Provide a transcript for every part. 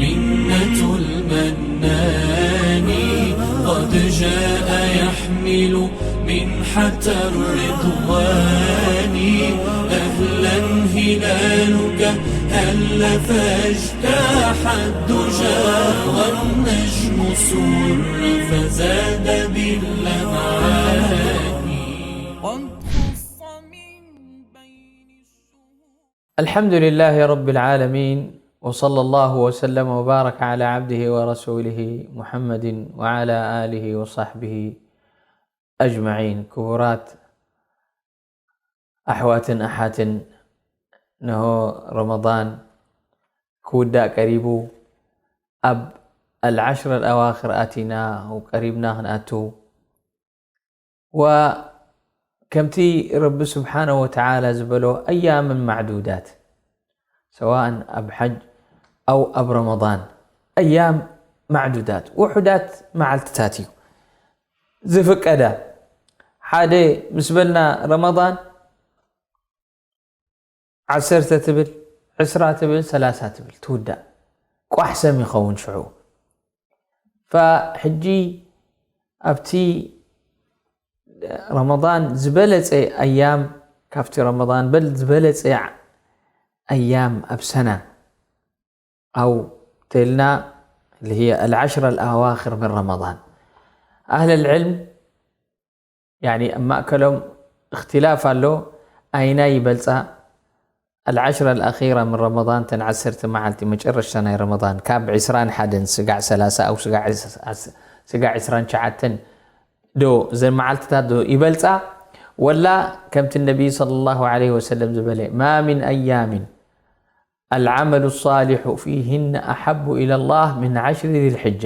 منة المنان قد جاء يحمل منحة الرضوان. أهلا هلالك هل فاجتاح الدجى والنجم سر فزاد باللمعان. الحمد لله رب العالمين، وصلى الله وسلم وبارك على عبده ورسوله محمد وعلى آله وصحبه أجمعين. ክቡራት ኣሕዋትን ኣሓትን፣ ነሆ ረመዳን ክውዳእ ቀሪቡ፣ ኣብ ኣልዓሽረ ኣልኣዋኽር ኣቲና፣ ቀሪብና ክንኣቱ። ወከምቲ ረቢ ስብሓነ ወተዓላ ዝበሎ፣ ኣያምን ማዕዱዳት፣ ሰዋእን ኣብ ሓጅ ኣው ኣብ ረመዳን፣ ኣያም ማዕዱዳት፣ ውሑዳት መዓልትታት እዩ ዝፍቀዳ። ሓደ ምስ በልና ረመዳን ዓሰርተ ትብል፣ ዕስራ ትብል፣ ሰላሳ ትብል ትውዳእ። ቋሕ ሰም ይኸውን ሽዑ። ፈሕጂ ኣብቲ ረመዳን ዝበለጸ ኣያም፣ ካብቲ ረመዳን በል ዝበለጸ ኣያም ኣብ ሰና ኣው ተልና፣ اللي هي العشر الأواخر من رمضان. ኣህለል ዕልም ያኒ ኣብ ማእከሎም እኽትላፍ ኣሎ፣ ኣይና ይበልጻ። ኣልዓሽረ ኣልኣኺራ ምን ረመዳን፣ ተን ዓሰርተ መዓልቲ መጨረሽታ ናይ ረመዳን፣ ካብ ዕስራን ሓደን ስጋዕ ሰላሳ ኣው ስጋዕ ዕስ-፣ ዓስ-፣ ስጋዕ ዕስራን ትሽዓተን ዶ፣ እዘን መዓልትታት ዶ ይበልጻ? ወላ ከምቲ ነቢይ ሰለላሁ ዐለይሂ ወሰለም ዝበለ፣ ማ ምን ኣያምን ኣልዓመሉ ሳሊሑ ፊህነ ኣሓቡ ኢለላህ ምን ዓሽሪ ዚልሕጃ።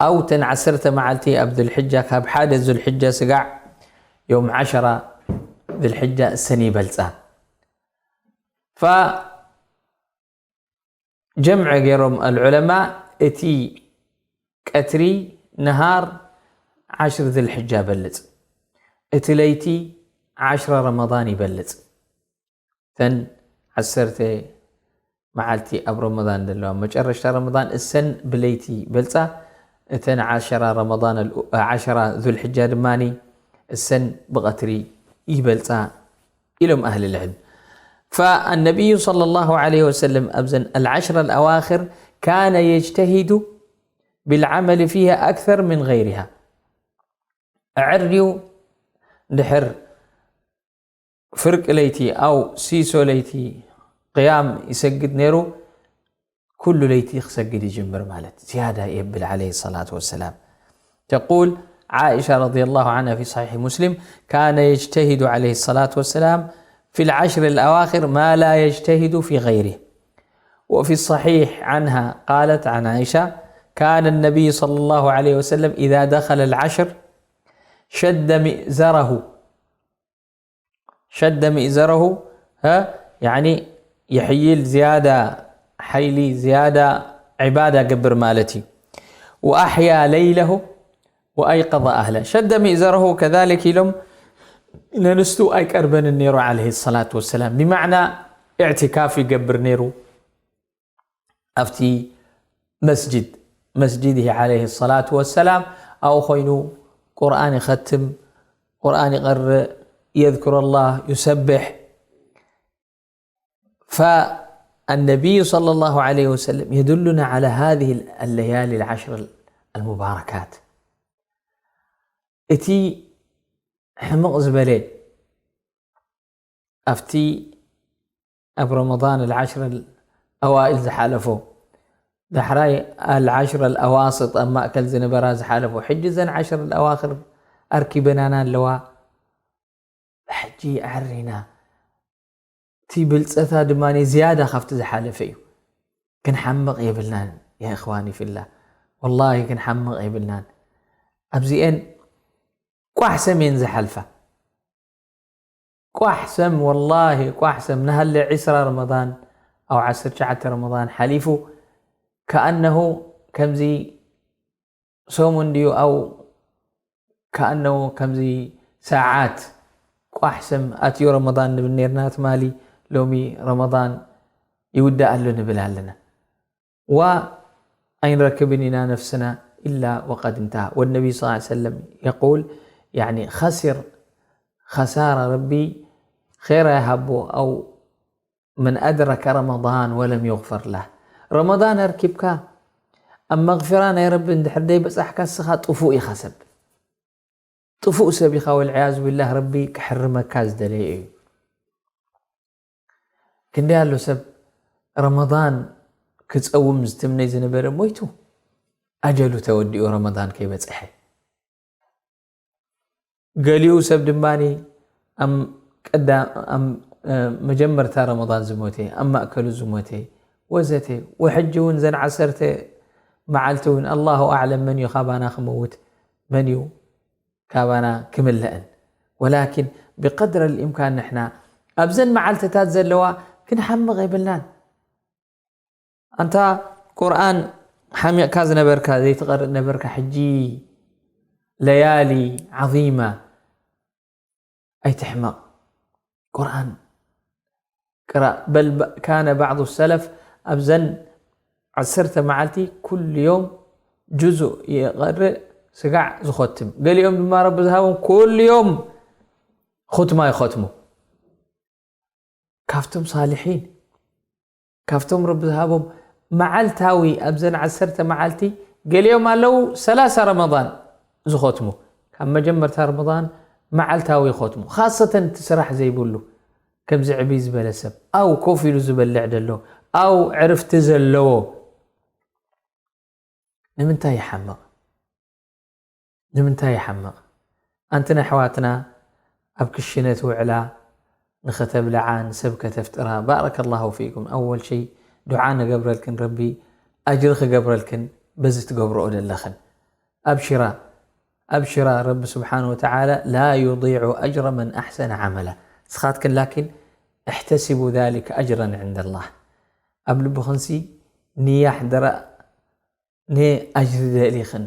ኣው ተን ዓሰርተ መዓልቲ ኣብ ዙልሕጃ፣ ካብ ሓደ ዙልሕጃ ስጋዕ ዮም ዓሸራ ዙልሕጃ እሰን ይበልጻ። ፈጀምዐ ገይሮም ኣልዑለማ፣ እቲ ቀትሪ ነሃር ዓሽር ዙልሕጃ በልጽ፣ እቲ ለይቲ ዓሽራ ረመዳን ይበልጽ። እተን ዓሰርተ መዓልቲ ኣብ ረመዳን ዘለዋ፣ መጨረሽታ ረመዳን እሰን ብለይቲ ይበልጻ፣ እተን ዓሸራ ረመዳን ኣልኡ-፣ ዓሸራ ዙልሕጃ ድማኒ እሰን ብቐትሪ ይበልጻ ኢሎም ኣህል ልዕልም። فالنبي صلى الله عليه وسلم ኣብዘን العشر الأواخر كان يجتهد بالعمل فيها أكثر من غيرها። ኣዕርዩ ድሕር ፍርቂ ለይቲ ኣው ሲሶ ለይቲ ቅያም ይሰግድ ነይሩ። ኩሉ ለይቲ ክሰግድ ይጅምር ማለት ዝያዳ የብል عليه الصلاة والسلام። تقول عائشة رضي الله عنها في صحيح مسلم: كان يجتهد عليه الصلاة والسلام في العشر الأواخر ما لا يجتهد في غيره. وفي الصحيح عنها قالت عن عائشة: كان النبي صلى الله عليه وسلم إذا دخل العشر شد مئزره شد مئزره، ها؟ يعني يحيل زيادة حيلي زيادة عبادة قبر مالتي، وأحيا ليله وأيقظ أهله. شد مئزره كذلك ኢሎም ነንስቱ ኣይቀርበንን ነይሩ عليه الصلاة والسلام። ብማዕና اعتكاف ይገብር ነይሩ ኣብቲ መስጅድ፣ መስጅድሂ عليه الصلاة والسلام። ኣብኡ ኮይኑ ቁርኣን ይኸትም፣ ቁርኣን ይቐርእ፣ يذكر الله، يسبح. فالنبي صلى الله عليه وسلم يدلنا على هذه الليالي العشر المباركات. እቲ ሕምቕ ዝበለ ኣብቲ ኣብ ረመዳን العشر الأوائل ዝሓለፎ፣ ዳሕራይ العشر الأواسط ኣብ ማእከል ዝነበራ ዝሓለፎ፣ ሕጂ እዘን عشر الأواخر ኣርኪበናና ኣለዋ። ሕጂ ኣዕሪና፣ እቲ ብልጸታ ድማ ዝያዳ ካብቲ ዝሓለፈ እዩ። ክንሓምቕ የብልናን يا إخواني في الله، والله ክንሓምቕ የብልናን። ኣብዚኤን ቋሕ ሰም እየን ዝሓልፋ። ቋሕ ሰም፣ ወላሂ ቋሕ ሰም። ናሃለ ዒስራ ረመዳን ኣው ዓሰርተ ትሽዓተ ረመዳን ሓሊፉ፣ ከኣነሁ ከምዚ ሰሙን ድዩ ኣው ከኣነሁ ከምዚ ሰዓት ቋሕ ሰም ኣትዩ ረመዳን ንብል ነርና። ትማሊ ሎሚ ረመዳን ይውዳእ ኣሎ ንብል ኣለና። وأين ركبننا نفسنا إلا وقد انتهى. والنبي صلى الله عليه وسلم يقول، يعني، خسر خسارة ربي خير يهبه أو من أدرك رمضان ولم يغفر له. رمضان أركبك أما مغفرة يا رب اندحر دي بس أحكى السخاء طفوء يخسب طفوء سبيخة والعياذ بالله ربي كحرمك كاز دليل. ክንደይ ኣሎ ሰብ ረመዳን ክጸውም ዝትምነይ ዝነበረ ሞይቱ ኣጀሉ ተወዲኡ ረመዳን ከይበጽሐ። ገሊኡ ሰብ ድማ ኣብ ቀዳ ኣብ መጀመርታ ረመዳን ዝሞተ ኣብ ማእከሉ ዝሞተ ወዘተ። ወሕጂ እውን ዘን ዓሰርተ መዓልቲ እውን ኣላሁ ኣዕለም መን እዩ ካባና ክመውት መን እዩ ካባና ክምለአን። ወላኪን ብቀድረ ልእምካን ንሕና ኣብዘን መዓልትታት ዘለዋ ክንሓምቕ የብልናን። ኣንታ ቁርኣን ሓሚቕካ ዝነበርካ ዘይትቐርእ ነበርካ ሕጂ ለያሊ ዓዚማ ኣይትሕመቕ። ቁርኣን ቅራእ። በል ካነ ባዕዱ ሰለፍ ኣብዘን ዓሰርተ መዓልቲ ኩሉ ዮም ጁዙእ ይቐርእ ስጋዕ ዝኸትም። ገሊኦም ድማ ረቢ ዝሃቦም ኩሉ ዮም ኹትማ ይኸትሙ። ካብቶም ሳልሒን ካብቶም ረቢ ዝሃቦም መዓልታዊ ኣብዘን ዓሰርተ መዓልቲ ገሊኦም ኣለዉ ሰላሳ ረመዳን ዝኸትሙ። ካብ መጀመርታ ረመዳን መዓልታዊ ይኸትሙ። ካሰተን እቲ ስራሕ ዘይብሉ ከምዚ ዕብይ ዝበለ ሰብ ኣው ኮፍ ኢሉ ዝበልዕ ደሎ ኣው ዕርፍቲ ዘለዎ ንምንታይ ይሓምቕ? ንምንታይ ይሓምቕ? ኣንትን ኣሕዋትና ኣብ ክሽነ ትውዕላ ንኸተብልዓ ንሰብ ከተፍጥራ ባረከላሁ ፊኩም። ኣወል ሸይ ዱዓ ንገብረልክን ረቢ ኣጅሪ ክገብረልክን በዚ ትገብርኦ ዘለኽን። ኣብሽራ ኣብሽራ ረቢ ስብሓን ወተዓላ ላ ዩዲዑ ኣጅረ መን ኣሕሰነ ዓመላ። ንስኻትክን ላኪን እሕተሲቡ ዛሊከ ኣጅረን ዕንደላህ። ኣብ ልብኽንሲ ንያ ኣሕድራ ንኣጅሪ ደሊኽን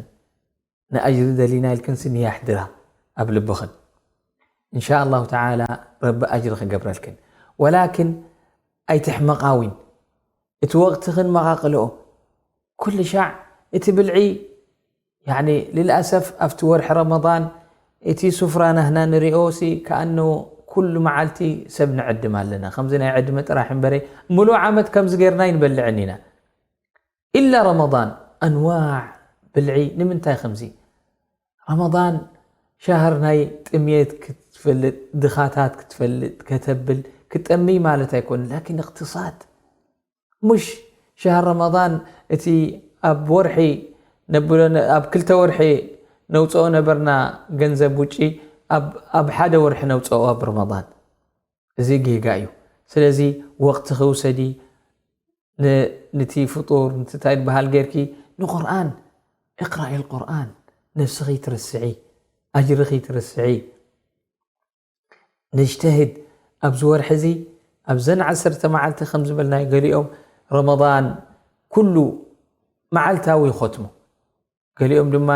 ንኣጅሪ ደሊና ኢልክን ስኒ ኣሕድራ ኣብ ልብኽን። እንሻ ኣላሁ ተዓላ ረቢ ኣጅሪ ክገብረልክን። ወላኪን ኣይትሕመቓዊን። እቲ ወቕትኽን መቓቕልኦ። ኩሉ ሻዕ እቲ ብልዒ ያኒ ልልኣሰፍ ኣብቲ ወርሒ ረመዳን እቲ ሱፍራ ናህና ንሪኦ ሲ ከኣኑ ኩሉ መዓልቲ ሰብ ንዕድም ኣለና። ከምዚ ናይ ዕድመ ጥራሕ እምበረ ሙሉእ ዓመት ከምዚ ጌርና ይንበልዕን ኢና። ኢላ ረመዳን ኣንዋዕ ብልዒ ንምንታይ ከምዚ? ረመዳን ሻህር ናይ ጥምየት ክትፈልጥ፣ ድኻታት ክትፈልጥ፣ ከተብል፣ ክትጠምይ ማለት ኣይኮንን። ላኪን እቅትሳድ፣ ሙሽ ሻህር ረመዳን እቲ ኣብ ወርሒ ነብሎ፣ ኣብ ክልተ ወርሒ ነውፅኦ ነበርና ገንዘብ ውጪ፣ ኣብ፣ ኣብ ሓደ ወርሒ ነውፅኦ ኣብ ረመዳን። እዚ ጌጋ እዩ። ስለዚ ወቅትኺ ውሰዲ፣ ን-፣ ንቲ ፍጡር፣ ንቲ እንታይ ዝበሃል ጌርኪ ንቁርኣን፣ እቅራኢ ልቁርኣን፣ ነብስኺ ትርስዒ፣ ኣጅርኺ ትርስዒ። ነጅተህድ ኣብዚ ወርሒ እዚ፣ ኣብዘን ዓሰርተ መዓልቲ ከም ዝበልናዮ፣ ገሊኦም ረመዳን ኩሉ መዓልታዊ ይኸትሙ። ገሊኦም ድማ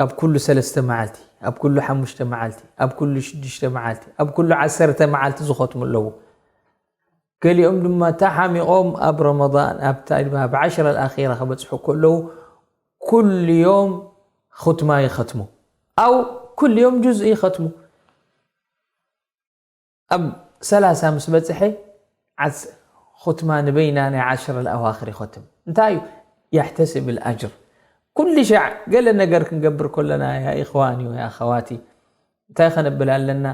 ኣብ ኩሉ ሰለስተ መዓልቲ፣ ኣብ ኩሉ ሓሙሽተ መዓልቲ፣ ኣብ ኩሉ ሽዱሽተ መዓልቲ፣ ኣብ ኩሉ ዓሰርተ መዓልቲ ዝኸትሙ ኣለዉ። ገሊኦም ድማ ተሓሚቖም ኣብ ረመዳን፣ ኣብታ ድማ ኣብ ዓሽረ ኣልኣኺራ ክበጽሑ ከለዉ፣ ኩሉ ዮም ኹትማ ይኸትሙ። ኣው ኩሉ ዮም ጁዝእ ይኸትሙ። ኣብ ሰላሳ ምስ በጽሐ ዓስ-፣ ኹትማ ንበይና ናይ ዓሽረ ኣልኣዋኽር ይኸትም። እንታይ እዩ? የሕተስብ ኣልኣጅር። ኩሉ ሻዕ ገለ ነገር ክንገብር ከለና፣ ያ ኢኽዋኒ ወያ ኣኸዋቲ፣ እንታይ ኸነብል ኣለና?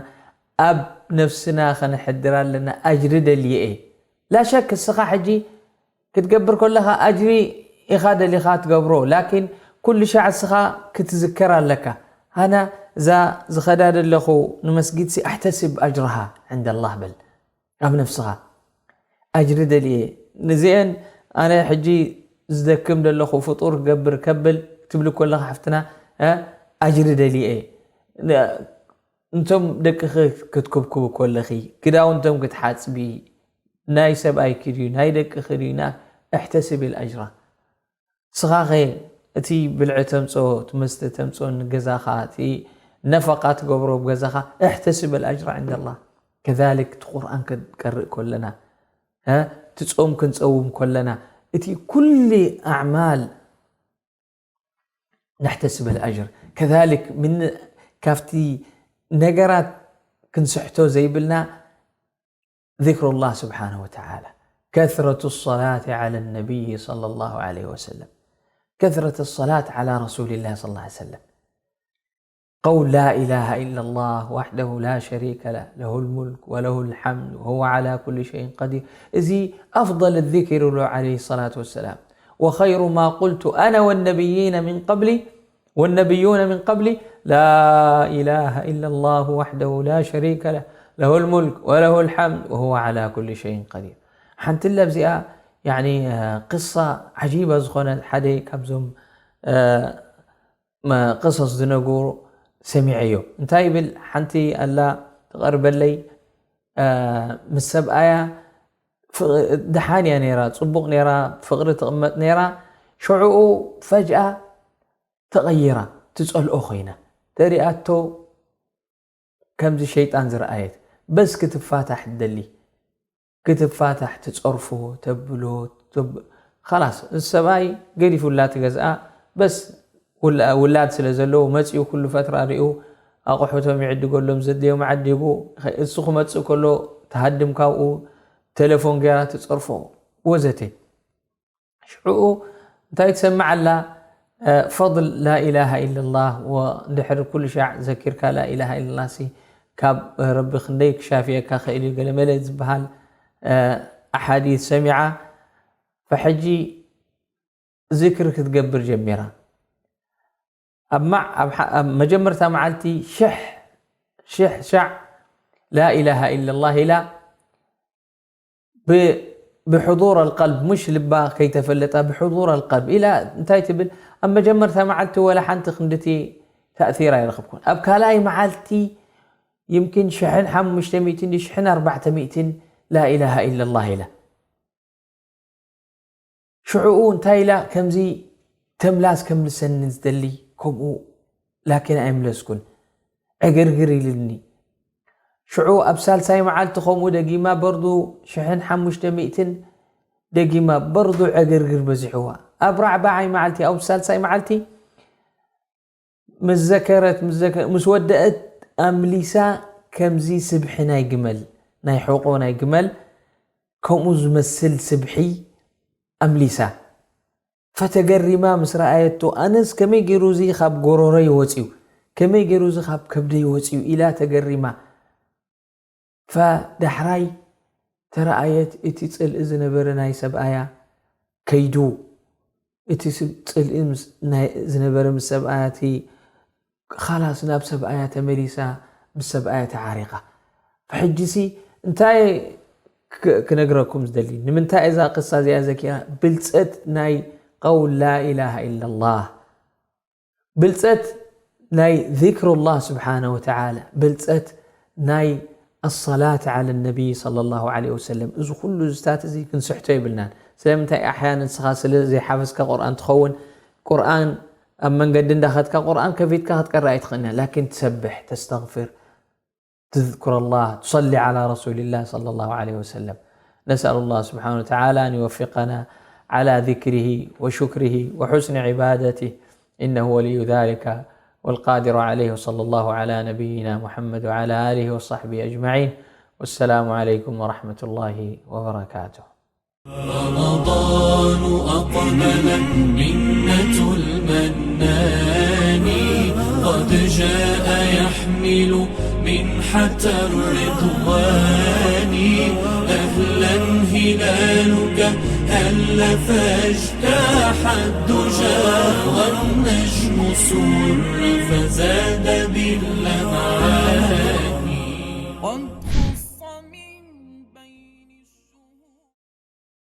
ኣብ ነፍስና ኸነሕድር ኣለና፣ ኣጅሪ ደልየ እየ። ላሸክ እስኻ ሕጂ ክትገብር ከለኻ ኣጅሪ ኢኻ ደሊኻ ትገብሮ፣ ላኪን ኩሉ ሻዕ እስኻ ክትዝከር ኣለካ። ኣና እዛ ዝኸዳ ደለኹ ንመስጊድሲ ኣሕተስብ ኣጅርሃ ዕንደ ኣላህ በል። ኣብ ነፍስኻ ኣጅሪ ደልየ። ንዚአን ኣነ ሕጂ ዝደክም ደለኹ ፍጡር ክገብር ከብል ትብሊ ከለኻ ሓፍትና፣ እ፣ ኣጅሪ ደልየ። ን-፣ እንቶም ደቅኺ ክትኩብኩብ ከለኺ፣ ክዳውንቶም ክትሓጽቢ፣ ናይ ሰብኣይኪ ድዩ፣ ናይ ደቅኺ ድዩ፣ ና-፣ እሕተስቢ ኣልኣጅራ። ስኻኸ እቲ ብልዒ ተምጽኦ፣ እቲ መስተ ተምጽኦ ንገዛኻ፣ እቲ ነፈቃ ትገብሮ ኣብ ገዛኻ፣ እሕተስብ ኣልኣጅራ ዕንደ ኣላህ። ከዛሊክ እቲ ቁርኣን ክንቀርእ ከለና፣ እ፣ እቲ ጾም ክንጸውም ከለና፣ እቲ ኩሉ ኣዕማል نحتسب الأجر كذلك من ካብቲ ነገራት ክንስሕቶ ዘይብልና ذكر الله سبحانه وتعالى كثرة الصلاة على النبي صلى الله عليه وسلم كثرة الصلاة على رسول الله صلى الله عليه وسلم قول لا إله إلا الله وحده لا شريك له له الملك وله الحمد وهو على كل شيء قدير እዚ أفضل الذكر له عليه الصلاة والسلام وخير ما قلت أنا والنبيين من قبلي والنبيون من قبلي لا إله إلا الله وحده لا شريك له له الملك وله الحمد وهو على كل شيء قدير ሓንቲ ለብዚኣ يعني قصة عجيبة ዝኾነ ሓደ ካብዞም ቅصص ዝነግሩ ሰሚዐዮ እንታይ ይብል ሓንቲ ኣላ ትቐርበለይ ምስ ሰብኣያ ደሓን እያ ነይራ ፅቡቕ ነይራ ፍቕሪ ትቕመጥ ነይራ ሽዑኡ ፈጅኣ ተቐይራ ትፀልኦ ኮይና ተሪኣቶ ከምዚ ሸይጣን ዝረኣየት በስ ክትፋታሕ ትደሊ ክትፋታሕ ትፀርፎ ተብሎ ኻላስ ሰብኣይ ገዲፉላ ትገዝኣ በስ ውላድ ስለ ዘለዎ መፂኡ ኩሉ ፈትራ ሪኡ ኣቑሑቶም ይዕድገሎም ዘድልዮም ዓዲጉ እሱ ክመፅእ ከሎ ትሃድም ካብኡ ተለፎን ገይራ ትፀርፎ ወዘተ ሽዑኡ እንታይ ትሰምዕ ኣላ ፈضል ላኢላሃ ኢለላህ ድሕሪ ኩሉ ሻዕ ዘኪርካ ላኢላሃ ኢለላህ ሲ ካብ ረቢ ክንደይ ክሻፍየካ ክእል እዩ ገለመለ ዝበሃል ኣሓዲት ሰሚዓ ፈሕጂ ዝክር ክትገብር ጀሚራ ኣብ መጀመርታ መዓልቲ ሽሕ ሽሕ ሻዕ ላኢላሃ ኢለላህ ኢላ ብሕضور القلب مش ልባ ከይተፈለጣ ብحضور القلب ኢላ እንታይ ትብል ኣብ መጀመርታ መዓልቲ ወላ ሓንቲ ክንድቲ ተእثير ኣይረኽብኩን ኣብ ካልኣይ መዓልቲ يمكن ሽሕን ሓሙሽተ ሚእትን ሽሕን ኣርባዕተ ሚእትን لا إله إلا الله ኢላ ሽዑኡ እንታይ ኢላ ከምዚ ተምላስ ከምልሰኒ ዝደሊ ከምኡ ላኪን ኣይምለስኩን ዕግርግር ኢልኒ ሽዑ ኣብ ሳልሳይ መዓልቲ ከምኡ ደጊማ በርዱ ሽሕን ሓሙሽተ ሚእትን ደጊማ በርዱ ዕግርግር በዚሕዋ ኣብ ራዕባዓይ መዓልቲ ኣብ ሳልሳይ መዓልቲ ምስ ዘከረት ምስ ወደአት ኣምሊሳ ከምዚ ስብሒ ናይ ግመል ናይ ሕቆ ናይ ግመል ከምኡ ዝመስል ስብሒ ኣምሊሳ ፈተገሪማ ምስ ረኣየቶ ኣነስ ከመይ ገይሩ እዚ ካብ ጎሮሮይ ወፅዩ ከመይ ገይሩ እዚ ካብ ከብደይ ወፅዩ ኢላ ተገሪማ ፈዳሕራይ ተረኣየት እቲ ፅልኢ ዝነበረ ናይ ሰብኣያ ከይዱ እቲ ጽልኢ ዝነበረ ምስ ሰብኣያ እቲ ኻላስ ናብ ሰብኣያ ተመሊሳ ምስ ሰብኣያ ተዓሪቓ ሕጂሲ እንታይ ክነግረኩም ዝደሊ ንምንታይ እዛ ቅሳ እዚኣ ዘኪራ ብልፀት ናይ قول لا إله إلا الله ብልፀት ናይ ذكر الله سبحانه وتعالى ብልፀት ናይ الصلاة على النبي صلى الله عليه وسلم እዚ ኩሉ ዝታት እዚ ክንስሕቶ ይብልናን ስለምንታይ ኣሕያን ንስኻ ስለ ዘይሓፈዝካ ቁርኣን ትኸውን ቁርኣን ኣብ መንገዲ እንዳኸድካ ቁርኣን ከፊትካ ክትቀርእ ኣይትኽእልን ላኪን ትሰብሕ ተስተغፍር تذكر الله تصلي على رسول الله صلى الله عليه وسلم نسأل الله سبحانه وتعالى أن يوفقنا على ذكره وشكره وحسن عبادته إنه ولي ذلك والقادر عليه وصلى الله على نبينا محمد وعلى آله وصحبه أجمعين والسلام عليكم ورحمة الله وبركاته رمضان أقبل منة المنان قد جاء يحمل منحة الرضوان أهلا هلالك هل فاجتاح الدجى والنجم سر فزاد باللمعان